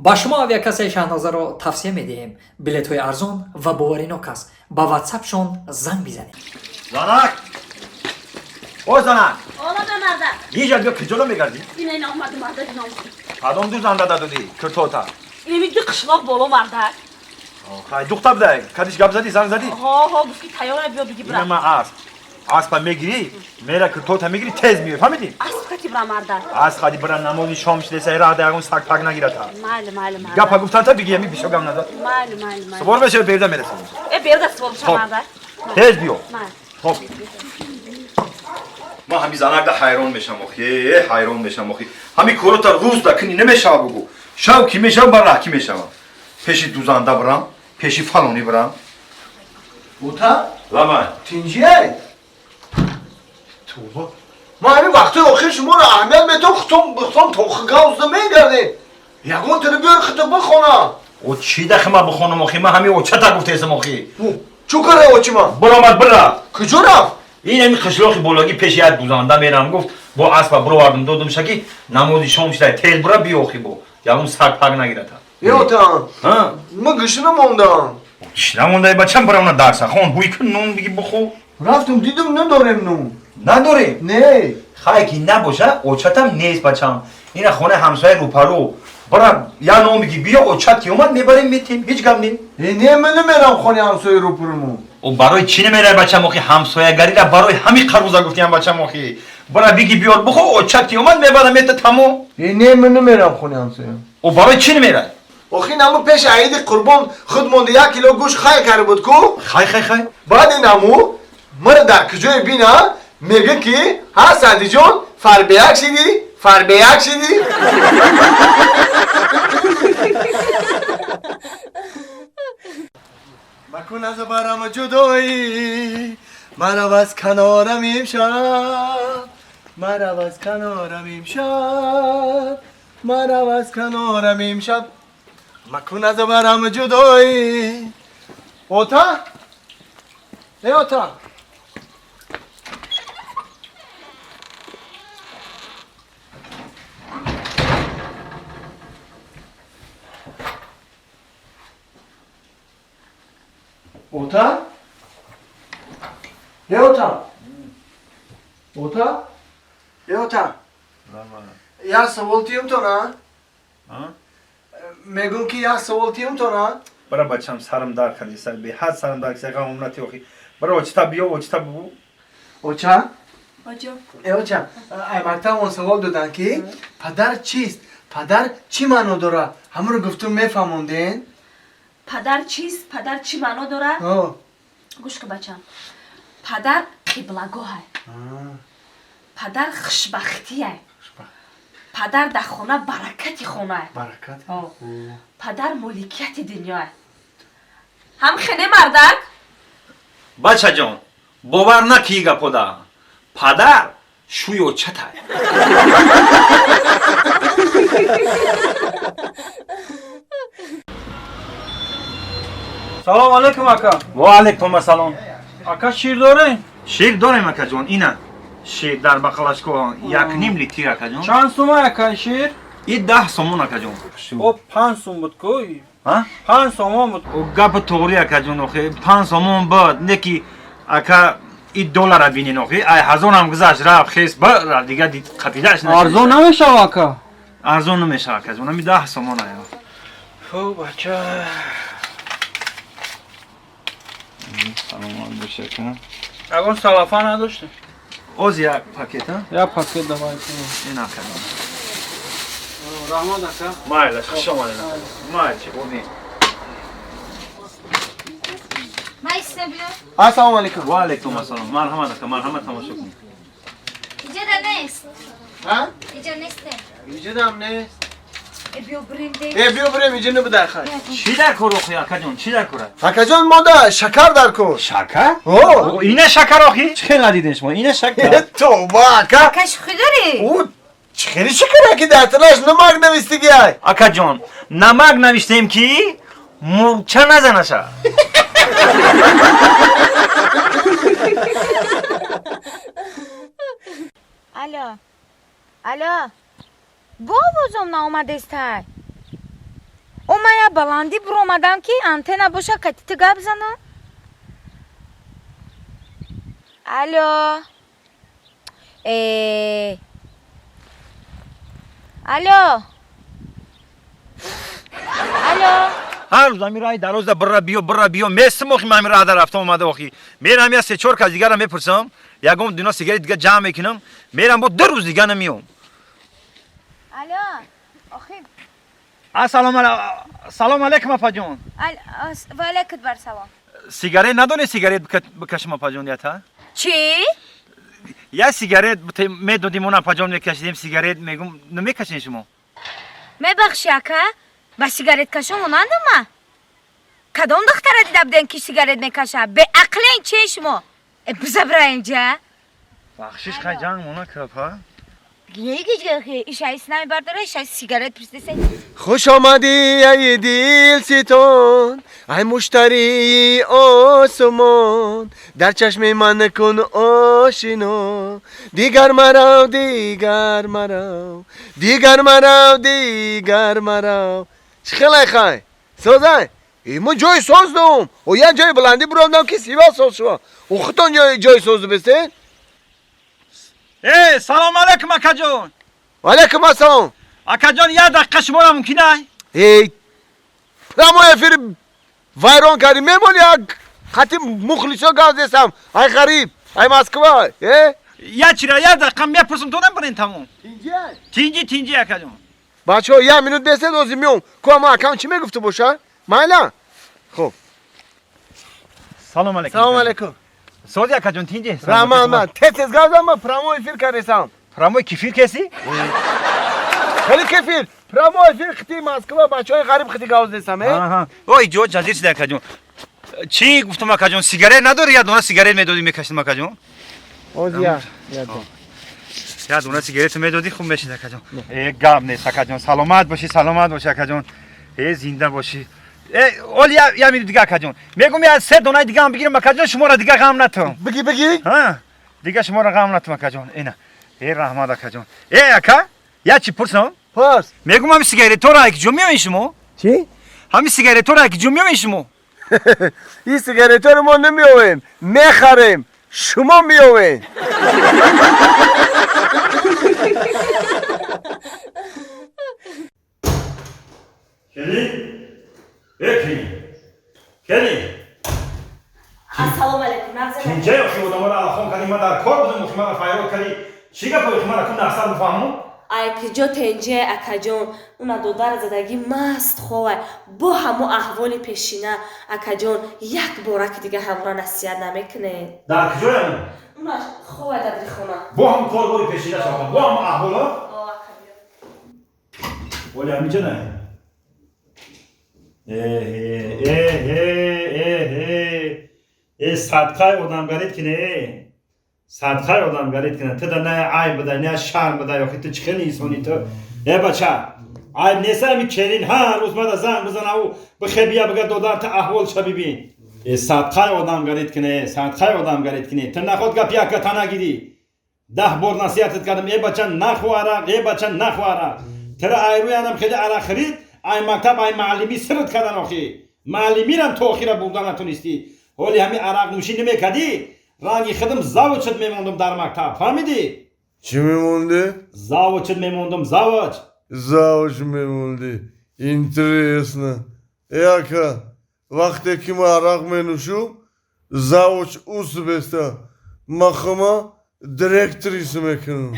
Ба шумо авиакассаи Шаҳнозаро тавсия медиҳем. Билетҳои арзон ва боваринок аст. Ба ватсапшон занг бизанед. Занак! О, занак! Омада, мардак. Иҷа биё, киҷода мегардӣ? Ина, ина омада, мардак, ина омада. Кадом дузанда дадодӣ киртота? Инами ду қишлоқ боло, мардак. Хай, духта бидай, кадиш гап задӣ, занг задӣ? Ҳо, ҳо, гуфт ки тайёра, биё биги бира. Ина ма асп. Аспа мегирӣ, мера киртота мегирӣ, тез меоӣ, фаҳмидӣ? Асп кати бира, мардак? Асп хади бира, намози шом шидесай, раҳда ягон саг пак нагирата. Майли, майли, мардак. Гапа гуфтанта биги, ами бисёр гап назад. Майли, майли, майли. Сувор мешавӣ, берда мерасӣ. Э, берда сувор мешавам, Хоб. мардак. Тез биё. Майли. Хоб. Ман ҳами занакда ҳайрон мешам, охи, ҳайрон мешам, охи. Ҳами корота рӯз да кини намешава, бугу. Шав ки мешавам, ба раҳ ки мешавам. Пеши дузанда бирам, пеши фалонӣ бирам. Ота? Лабай. Тинҷияй? Тавба. Ман ҳамин вақтҳои охир шуморо аҳамият метавон, хутом бихтом тохи гавзда мегардед. Ягон тира биёр, хита бихонам. О, чӣ дахи ман бихонам, охи? Ман ҳами очата гуфтесам, охи. Чӯ кара очима? Биромад, бира. Куҷо рафт? Ин ҳами қишлоқи бологӣ пеши як дузанда мерам, гуфт, бо аспа бировардум, додум шаки, намози шом шидай, тез бура биё, охи, бо. Ягон саг пак нагирата. Е, ота. Ҳа? Ман гишна мондам. Гишна мондай, бачам, биравна дарса хон, ҳуй кун, нон биги бихӯ. Рафтум, дидум, надорем нун. Надорем? Не. Хай, ки набоша, очатам нест, бачам. Ина хонаи ҳамсояи рӯпарӯ. Бара, я нон биги биё, очат ки омад, мебарем, метем, ҳеҷ гап не. Э, не, ман намерам хонаи ҳамсояи рӯпарӯмон. О, барои чӣ намерай, бачам, охи? Ҳамсоягарира барои ҳами қаруза гуфтиям, бачам, охи. Бара, биги биёр, бихо, очат ки омад, мебарам, мета, тамом. Э, не, ман намерам хонаи ҳамсоя. О, барои чӣ намерай? Охи, наму пеш аиди қурбон худ монда як кило гӯшт хай карда буд ку? Хай, хай, хай. Баъди наму мара дар куҷое бина, мега ки ҳа, Садиҷон, фарбеяк шидӣ, фарбеяк шидӣ. Макун аз барам ҷудоӣ, марав аз канорам имшаб, марав аз канорам имшаб, марав аз канорам имшаб, макун аз барам ҷудоӣ. Ота, э, ота. Ота, э, ота, ота, э, ота, як савол тиём то на, мегӯм ки як савол тиём то на. Бара, бачам, сарам дард кардиса, беҳад сарам дард кардиса, ғам умрати, охи. Бара, очта биё, очта бу. Оча. Оҷо. Э, оча, ай мактаб он савол доданд ки падар чист, падар чӣ маъно дорад, ҳамаро гуфтум, мефаҳмонден. Падар чист, падар чӣ маъно дорад? О. Гӯш кун, бачам. Падар қиблагоҳай. Падар хушбахтияй. Падар дар хона баракати хонаай. Баракат. О. Падар моликияти дунёай. Ҳам хене, мардак? Бачаҷон, бовар накӣ гапода. Падар шӯи очатай. Салом алейкум, ака. Ва алейкум ассалом. Ака, шир дорем? Шир дорем, акаҷон, ина. Шир дар бақалашко 1,5 литр, акаҷон. Чанд сума, ака, шир? И 10 сомон, акаҷон. О, 5 сум буд ку. А? 5 сомон буд. О, гапи тоғри, акаҷон, охи, 5 сомон буд, не ки, ака, и доллара бинен, охи, ай ҳазорам гузашт, рафт, хес ба дига қапидаш нашид. Арзон намешава, ака? Арзон намешава, акаҷон, ами 10 сомон ая. Фу, бача. Саломат бош, ака. Ягон салафа надоштем? Оз як пакет, а? Як пакет давай. Ин, акаҷон. Раҳмат, ака. Майлаш, хуш омадед. Майли, бубин. Майсина, биё. Ассалому алейкум. Ва алейкум ассалом. Марҳамат, ака, марҳамат, тамошо кун. Иҷода нест. А? Иҷо несте. Иҷодам нест. Э, биё бирем де. Э, биё бирем, иҷо набудай, хай. Чӣ дар кор, охи, акаҷон, чӣ дар кора? Акаҷон, мода шакар дар кор. Шакар? О. Ина шакар, охи, чӣ хел надиден шумо ина шакар? Тавба, ака. Ака, шӯхӣ дорӣ? Ӯ чӣ хели шакара ки дар танаш намак навистигиай? Акаҷон, намак навиштем, ки мурча назанаша. Алло. Алло. Бо овозом наомадестай. Я баландӣ буромадам ки антенна боша, кати ту гап занам. Алло. Алло. Алло. Ҳар рӯз ҳамин раҳи дарозда бира биё, бира биё, местим охи, ман ҳамин раҳда рафта омада охи. Мерам я се-чор кас дигара мепурсам, ягон дуна сигарет дига ҷамъ мекунам, мерам бо 2 рӯз дига намеём. Алло. Охи. Салом алейкум, апаҷон. Ва алейкум бар салом. Сигарет надоне, сигарет бикашам, апаҷон, ята? Чӣ? Я сигарет медодим он, апаҷон, мекашидем сигарет, мегум, намекашед шумо? Мебахши, ака, ба сигареткашон монандам ма? Кадом духтара дида будем, ки сигарет мекаша? Беақлен че шумо? Э, бизабра инҷа. Бахшиш, хай ҷанг мона капа. Ишаис намебардора, ишаис сигарет пурсидесе. Хуш омадӣ, ай дилситон, ай муштарии осмон, дар чашми ман кун ошино, дигар марав, дигар марав, дигар марав, дигар марав. Чӣ хелай, хай созай? Мо ҷои соз дум, о як ҷои баландӣ буромдам, ки сива соз шува, о худтон ҷои соз бистед. Э, салом алейкум, акаҷон. Алейкум ассалом. Акаҷон, як дақиқа шуморо мумкин ай? Эй, прямой эфир вайрон кардӣ, мемони, як хати мухлисо гап зесам, ай ғариб, ай Москва, э? Я чира, як дақиқа мепурсам, то набарен, тамом. Тинҷи, тинҷи, акаҷон. Бачаҳо, як минут бесед, ҳозир меом. Ку ама акам чӣ мегуфту боша? Майла? Хуб. Салом алейкум. Салом алейкум. Сози, акаҷон, тинҷи? Раҳмат, ман тез тез гап зам, ман прямой эфир кардесам. Прямой кефир кеси? Хеле кефир, прямой эфир хити Москва, бачаҳои ғариб хити гап зесам, э? Ой, ҷо ҷазир шуда, акаҷон. Чӣ гуфтам, акаҷон, сигарет надори? Як дона сигарет медодӣ, мекашидам, акаҷон. Ҳозир як. Як дона сигарет медодӣ, хуб мешид, акаҷон. Э, гап нест, акаҷон, саломат бошӣ, саломат бошӣ, акаҷон. Э, зинда бошӣ. Э, оли я минут дига, акаҷон. Мегум, я се донаи дигаам бигирам, акаҷон, шуморо дига ғам натам. Биги, биги. Дига шуморо ғам натам, акаҷон. Эна. Э, раҳмат, акаҷон. Э, ака, я чӣ пурсам? Пурс. Мегум, ҳами сигаретҳоро ак ҷо меоед шумо? Чӣ? Ҳами сигаретҳоро ак ҷо меоед шумо? Ин сигаретҳоро мо намеовем, мехарем, шумо меовед. Келин? Э, келин. Келин. Ассалому алейкум, нағза. Тинҷай, охи, одаморо алхон кардӣ, ман дар кор будам, охи, мара файрод кардӣ. Чӣ гап, охи, мара кун нақсад мефаҳму? Ай киҷо тенҷе, акаҷон, уна додар задагӣ маст ховай, бо ҳамо аҳволи пешина, акаҷон, як бора ки дига ҳамора насиҳат намекунед. Дар куҷоям? Уна ховай дар хона. Бо ҳам корбори пешина шавам, бо ҳам аҳволо? О, акаҷон. Оли ҳамиҷа не? Э, э, э, э, э, садқаи одамгарит кине, садқаи одамгарит кине. Ту да на айб буда, на шарм буда, охи, ту чӣ хели инсони ту? Э, бача, айб нест, ами келин ҳар рӯз мада занг бизанаву бихе бия, бига, додар, ту аҳволша бибин. Э, садқаи одамгарит кине, садқаи одамгарит кине. Ту наход гап яка та нагирӣ. 10 бор насиҳатат кардам, э, бача, нахӯ арақ, э, бача, нахӯ арақ. Тура айрӯянам хеле арақ хӯрид, ай мактаб, ай муаллимӣ сирт кардан, охи. Муаллимирам то охира бурда натонистӣ. Ҳоли ҳами арақнӯшӣ намекардӣ, ранги худам завучат мемондум дар мактаб, фаҳмидӣ? Чӣ мемондӣ? Завучат мемондум, завуч. Завуч мемондӣ. Интересно. Э, ака, вақте ки ман арақ менӯшум, завуч ус беста. Ма хума директрис мекунам.